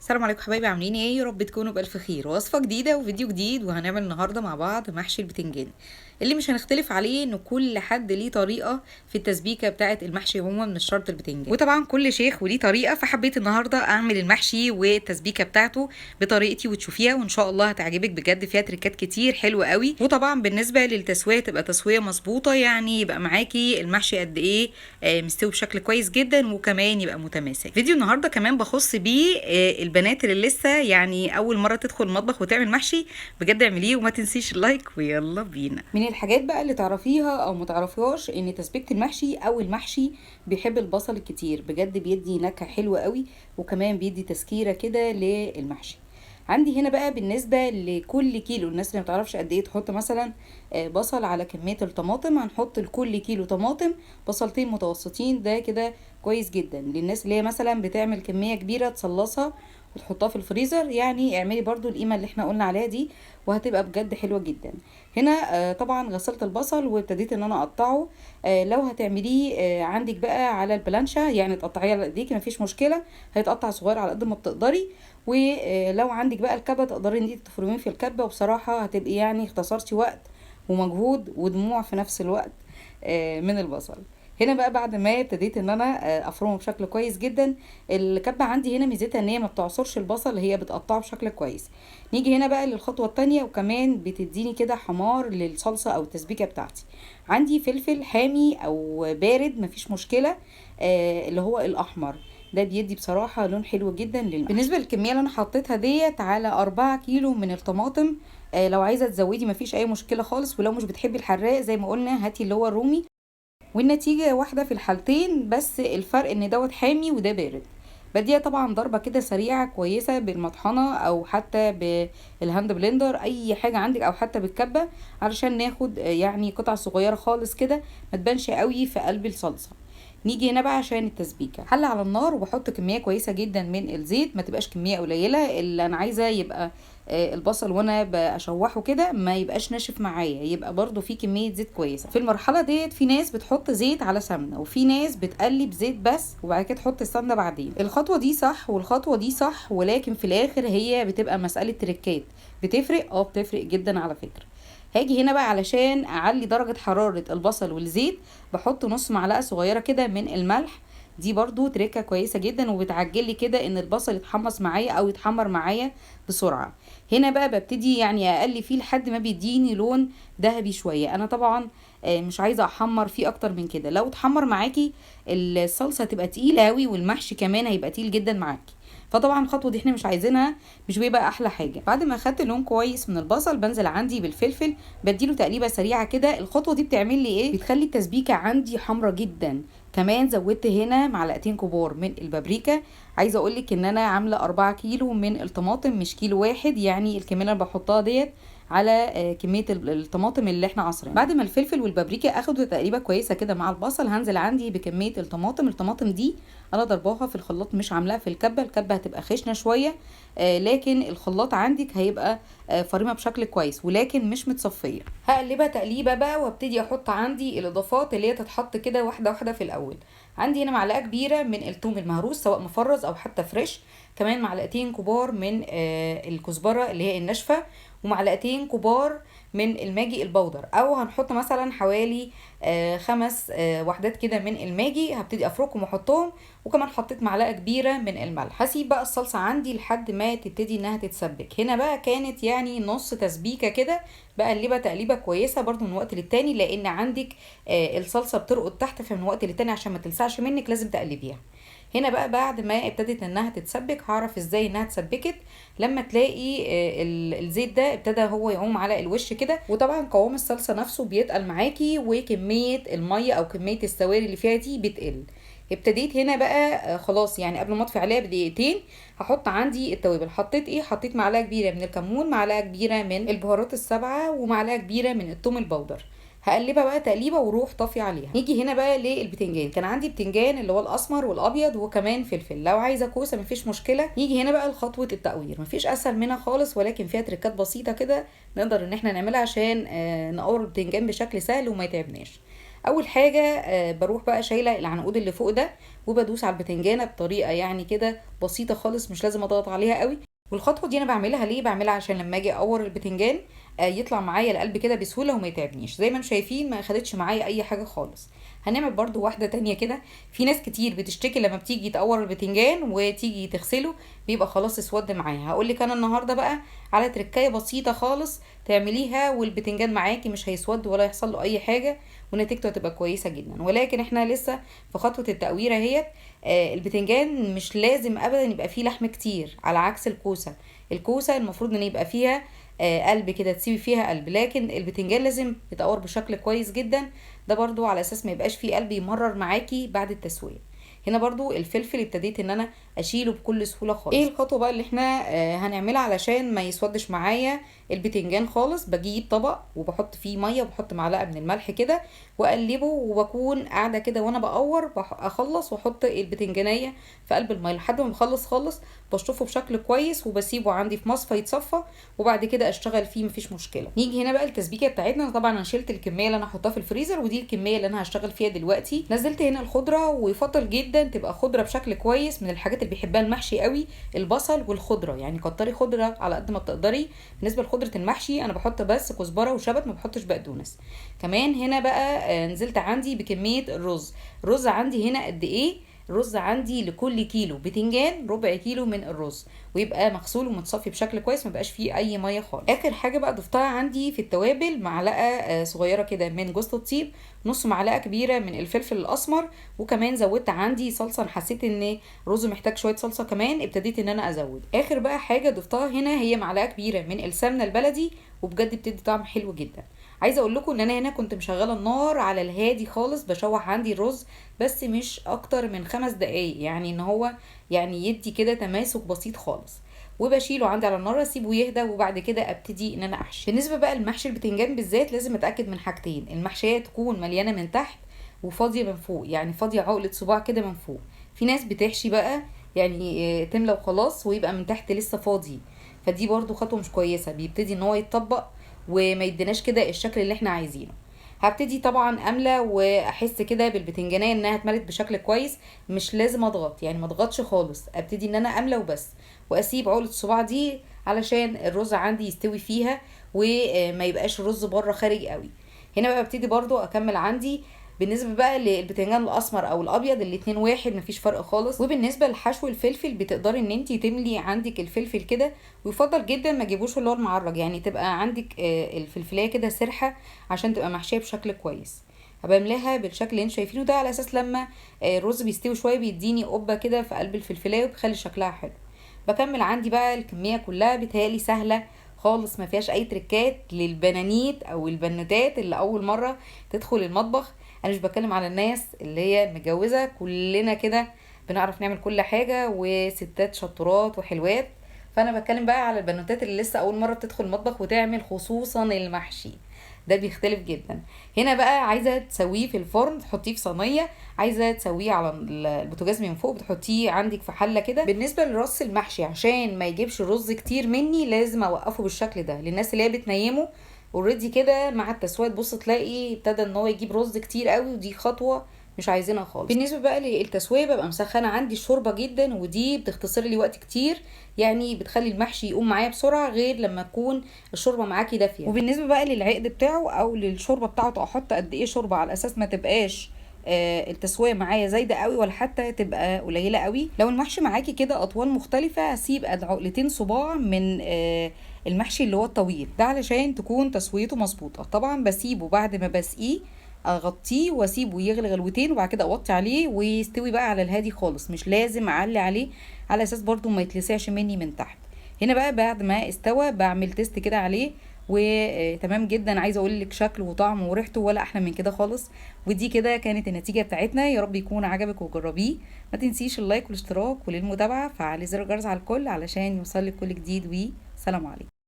السلام عليكم حبايبي، عاملين ايه؟ يا رب تكونوا بالف خير. وصفه جديدة وفيديو جديد، وهنعمل النهارده مع بعض محشي البتنجان. اللي مش هنختلف عليه ان كل حد ليه طريقه في التسبيكه بتاعه المحشي عموما، مش شرط البتنجان، وطبعا كل شيخ وليه طريقه. فحبيت النهارده اعمل المحشي والتسبيكه بتاعته بطريقتي وتشوفيها، وان شاء الله هتعجبك بجد، فيها تريكات كتير حلوة قوي. وطبعا بالنسبة للتسويه تبقى تسويه مظبوطة، يعني يبقى معاكي المحشي قد ايه مستوي بشكل كويس جدا، وكمان يبقى متماسك. فيديو النهارده كمان بخص بيه البنات اللي لسه يعني اول مرة تدخل المطبخ وتعمل محشي، بجد اعمليه وما تنسيش ال like، ويلا بينا. من الحاجات بقى اللي تعرفيها او ما تعرفيهاش ان تسبيكه المحشي او المحشي بيحب البصل الكتير، بجد بيدي نكهة حلوة قوي، وكمان بيدي تسكيره كده للمحشي. عندي هنا بقى بالنسبة لكل كيلو، الناس اللي ما تعرفش قد ايه تحط مثلا بصل على كمية الطماطم، هنحط لكل كيلو طماطم بصلتين متوسطين، ده كده كويس جدا. للناس اللي هي مثلا بتعمل كمية كبيرة تصلصها وتحطها في الفريزر، يعني اعملي برضو القيمة اللي احنا قلنا عليها دي، وهتبقى بجد حلوة جدا. هنا طبعا غسلت البصل وابتديت ان انا اقطعه. لو هتعمليه عندك بقى على البلانشا، يعني تقطعيه على ايديكي مفيش مشكلة، هيتقطع صغير على قد ما بتقدري. ولو عندك بقى الكبه تقدري ان انت تفرميه في الكبه، وبصراحة هتبقي يعني اختصرتي وقت ومجهود ودموع في نفس الوقت من البصل. هنا بقى بعد ما ابتديت ان انا افرمه بشكل كويس جدا، الكبه عندي هنا ميزتها ان هي ما بتعصرش البصل، هي بتقطعه بشكل كويس. نيجي هنا بقى للخطوة الثانية، وكمان بتديني كده حمار للصلصه او التسبيكه بتاعتي. عندي فلفل حامي او بارد مفيش مشكلة، اللي هو الاحمر ده بيدي بصراحة لون حلو جدا للمحشي. بالنسبة للكميه اللي انا حطيتها ديت على 4 كيلو من الطماطم، لو عايزه تزودي مفيش اي مشكلة خالص، ولو مش بتحبي الحراق زي ما قلنا هاتي اللي هو الرومي، والنتيجة واحدة في الحالتين، بس الفرق ان دوت حامي وده بارد. بديها طبعا ضربه كده سريعة كويسة بالمطحنه او حتى بال hand blender، اي حاجة عندك، او حتى بالكبه، علشان ناخد يعني قطع صغيرة خالص كده ما تبانش قوي في قلب الصلصه. نيجي هنا بقى عشان التسبيكه، حله على النار وبحط كمية كويسة جدا من الزيت، ما تبقاش كمية قليله، اللي انا عايزه يبقى البصل وانا بشوحه كده ما يبقاش ناشف معايا، يبقى برده في كمية زيت كويسة. في المرحلة ديت في ناس بتحط زيت على سمنه، وفي ناس بتقلب زيت بس وبعد كده تحط السمنة بعدين. الخطوة دي صح والخطوة دي صح، ولكن في الاخر هي بتبقى مسالة تريكات. بتفرق، بتفرق جدا على فكرة. هاجي هنا بقى علشان اعلي درجة حرارة البصل والزيت، بحط نص معلقة صغيرة كده من الملح، دي برضو تريكة كويسة جدا وبتعجلي كده ان البصل يتحمص معايا او يتحمر معايا بسرعة. هنا بقى ببتدي يعني اقلي فيه لحد ما بيديني لون ذهبي شوية. انا طبعا مش عايزة احمر فيه اكتر من كده، لو اتحمر معاكي الصلصة هتبقى تقيلة قوي، والمحشي كمان هيبقى تقيل جدا معاكي، فطبعا الخطوة دي احنا مش عايزينها، مش بيبقى احلى حاجة. بعد ما اخدت لون كويس من البصل بنزل عندي بالفلفل، بديله تقليبه سريعة كده. الخطوة دي بتعمل لي ايه؟ بتخلي التسبيكه عندي حمرا جدا. كمان زودت هنا معلقتين كبار من البابريكا. عايزه اقول لك ان انا عامله 4 كيلو من الطماطم، مش كيلو واحد، يعني الكمية اللي انا بحطها ديت على كمية الطماطم اللي احنا عصرينها. بعد ما الفلفل والبابريكا اخدوا تقريبا كويسة كده مع البصل، هنزل عندي بكمية الطماطم. الطماطم دي انا ضرباها في الخلاط، مش عاملاها في الكبه، الكبه هتبقى خشنه شوية، لكن الخلاط عندك هيبقى فريمه بشكل كويس، ولكن مش متصفيه. هقلبها تقليبه بقى وابتدي احط عندي الاضافات اللي هي تتحط كده واحدة واحدة في الاول. عندي هنا معلقه كبيرة من الثوم المهروس سواء مفرز او حتى fresh، كمان معلقتين كبار من الكزبره اللي هي الناشفه، ومعلقتين كبار من الماجي ال powder، او هنحط مثلا حوالي 5 وحدات كده من الماجي. هبتدي افركهم واحطهم، وكمان حطيت معلقه كبيرة من الملح. هسيب بقى الصلصه عندي لحد ما تبتدي انها تتسبك. هنا بقى كانت يعني نص تسبيكه كده، بقلبها تقليبه كويسة برده من وقت للتاني، لان عندك الصلصه بترقد تحت، فمن وقت للتاني عشان ما تلسعش منك لازم تقلبيها. هنا بقى بعد ما ابتدت انها تتسبك، هعرف ازاي انها اتسبكت لما تلاقي الزيت ده ابتدى هو يعوم على الوش كده، وطبعا قوام الصلصه نفسه بيتقل معاكي، وكمية المية او كمية السوائل اللي فيها دي بتقل. ابتديت هنا بقى خلاص يعني قبل ما اطفي عليها بدقيقتين هحط عندي التوابل. حطيت ايه؟ حطيت معلقه كبيرة من الكمون، معلقه كبيرة من البهارات السبعة، ومعلقة كبيرة من الثوم ال powder. هقلبها بقى تقليبه وروح طافية عليها. نيجي هنا بقى للبتنجان، كان عندي بتنجان اللي هو الاسمر والابيض وكمان فلفل، لو عايزه كوسة مفيش مشكلة. نيجي هنا بقى لخطوه التقوير، مفيش اسهل منها خالص، ولكن فيها تريكات بسيطة كده نقدر ان احنا نعملها عشان نقور البتنجان بشكل سهل وما يتعبناش. اول حاجة بروح بقى شايله العنقود اللي فوق ده، وبدوس على البتنجانه بطريقة يعني كده بسيطة خالص، مش لازم اضغط عليها قوي. والخطوة دي انا بعملها ليه؟ بعملها عشان لما اجي اقور البتنجان يطلع معايا القلب كده بسهولة وما يتعبنيش. زي ما انتم شايفين ما اخدتش معايا اي حاجة خالص. هنعمل برده واحدة تانية كده. في ناس كتير بتشتكي لما بتيجي تقور البتنجان وتيجي تغسله بيبقى خلاص اسود معاها. هقول لك انا النهارده بقى على تركايه بسيطة خالص تعمليها والبتنجان معاكي مش هيسود ولا يحصل له اي حاجة، ونتيجته هتبقى كويسة جدا. ولكن احنا لسه في خطوة التقويره اهيت. البتنجان مش لازم ابدا يبقى فيه لحم كتير، على عكس الكوسه. الكوسه المفروض ان يبقى فيها قلب كده، تسيبي فيها قلب، لكن البتنجان لازم يتقور بشكل كويس جدا. ده برضو على اساس ما يبقاش فيه قلب يمرر معاكي بعد التسوية. هنا برضو الفلفل ابتديت ان انا اشيله بكل سهولة خالص. ايه الخطوة بقى اللي احنا هنعملها علشان ما يسودش معايا البتنجان خالص؟ بجيب طبق وبحط فيه مية وبحط معلقه من الملح كده واقلبه، وبكون قاعدة كده وانا بقور اخلص واحط البتنجانيه في قلب المية لحد ما بخلص خالص. بشطفه بشكل كويس وبسيبه عندي في مصفى يتصفى، وبعد كده اشتغل فيه مفيش مشكلة. نيجي هنا بقى التسبيكه بتاعتنا. طبعا انا شلت الكمية اللي انا هحطها في الفريزر، ودي الكمية اللي انا هشتغل فيها دلوقتي. نزلت هنا الخضرة، ويفضل جدا تبقى خضرة بشكل كويس. من الحاجات اللي بيحبها المحشي قوي البصل والخضره، يعني كتري خضرة على قد ما بتقدري. بالنسبة لخضره المحشي انا بحط بس كزبره وشبت، ما بحطش بقدونس. كمان هنا بقى نزلت عندي بكمية الرز. الرز عندي هنا قد ايه؟ الرز عندي لكل كيلو بتنجان ربع كيلو من الرز، ويبقى مغسول ومتصفي بشكل كويس، ما بقاش فيه اي مية خالص. اخر حاجة بقى ضفتها عندي في التوابل معلقه صغيرة كده من جوز الطيب، نص معلقه كبيرة من الفلفل الاسمر، وكمان زودت عندي صلصه. انا حسيت ان الرز محتاج شوية صلصه كمان، ابتديت ان انا ازود. اخر بقى حاجة ضفتها هنا هي معلقه كبيرة من السمنة البلدي، وبجد بتدي طعم حلو جدا. عايزه اقول لكم ان انا هنا كنت مشغله النار على الهادي خالص، بشوح عندي الرز بس مش اكتر من 5 دقايق، يعني ان هو يعني يدي كده تماسك بسيط خالص، وبشيله عندي على النار اسيبه يهدى، وبعد كده ابتدي ان انا احشي. بالنسبة بقى لمحشي البتنجان بالذات لازم اتاكد من حاجتين: المحشيه تكون مليانة من تحت وفاضيه من فوق، يعني فاضية عقله صباع كده من فوق. في ناس بتحشي بقى يعني تملى وخلاص ويبقى من تحت لسه فاضي، فدي برضو خطوة مش كويسة، بيبتدي ان هو يتطبق وما يديناش كده الشكل اللي احنا عايزينه. هبتدي طبعا املى واحس كده بالبتنجانيه انها اتملت بشكل كويس، مش لازم اضغط، يعني ما اضغطش خالص، ابتدي ان انا املى وبس، واسيب عقله الصباع دي علشان الرز عندي يستوي فيها وما يبقاش الرز بره خارج قوي. هنا بقى ببتدي برضو اكمل عندي. بالنسبة بقى للبتنجان الاسمر او الابيض الاتنين واحد، مفيش فرق خالص. وبالنسبة لحشو الفلفل بتقدري ان انتي تملي عندك الفلفل كده، ويفضل جدا ما تجيبوش اللي هو المعرج، يعني تبقى عندك الفلفلايه كده سرحه عشان تبقى محشيه بشكل كويس. هبملاها بالشكل اللي انتوا شايفينه ده، على اساس لما الرز بيستوي شوية بيديني قبه كده في قلب الفلفلايه وبيخلي شكلها حلو. بكمل عندي بقى الكمية كلها، بتهيألي سهلة خالص ما فيهاش اي تريكات للبنانيت او البنوتات اللي اول مرة تدخل المطبخ. انا مش بتكلم على الناس اللي هي متجوزة، كلنا كده بنعرف نعمل كل حاجة وستات شطورات وحلوات، فانا بتكلم بقى على البنوتات اللي لسه اول مرة بتدخل المطبخ وتعمل خصوصا المحشي، ده بيختلف جدا. هنا بقى عايزه تسويه في الفرن تحطيه في صينية، عايزه تسويه على البوتاجاز من فوق بتحطيه عندك في حله كده. بالنسبة لرص المحشي عشان ما يجيبش الرز كتير مني لازم اوقفه بالشكل ده. للناس اللي هي بتنيمه already كده مع التسوية تبص تلاقي ابتدى ان هو يجيب رز كتير قوي، ودي خطوة مش عايزينها خالص. بالنسبة بقى للتسويه ببقى مسخنه عندي الشوربة جدا، ودي بتختصر لي وقت كتير، يعني بتخلي المحشي يقوم معايا بسرعة غير لما تكون الشوربة معاكي دافيه. وبالنسبة بقى للعقد بتاعه او للشوربه بتاعته، احط قد ايه شوربة على اساس ما تبقاش التسوية معايا زايدة قوي ولا حتى تبقى قليله قوي. لو المحشي معاكي كده اطوال مختلفة هسيب قد عقلتين صباع من المحشي اللي هو الطويل ده علشان تكون تسويته مظبوطة. طبعا بسيبه بعد ما بسقيه اغطيه واسيبه يغلي غلوتين، وبعد كده اوطي عليه ويستوي بقى على الهادي خالص، مش لازم اعلي عليه على اساس برضو ما يتلسعش مني من تحت. هنا بقى بعد ما استوى بعمل test كده عليه وتمام جدا. عايزه اقول لك شكله وطعمه وريحته ولا احلى من كده خالص. ودي كده كانت النتيجة بتاعتنا، يا رب يكون عجبك وجربيه. ما تنسيش ال like والاشتراك وللمتابعه فعلي زر الجرس على الكل علشان يوصلك كل جديد. وسلام عليكم.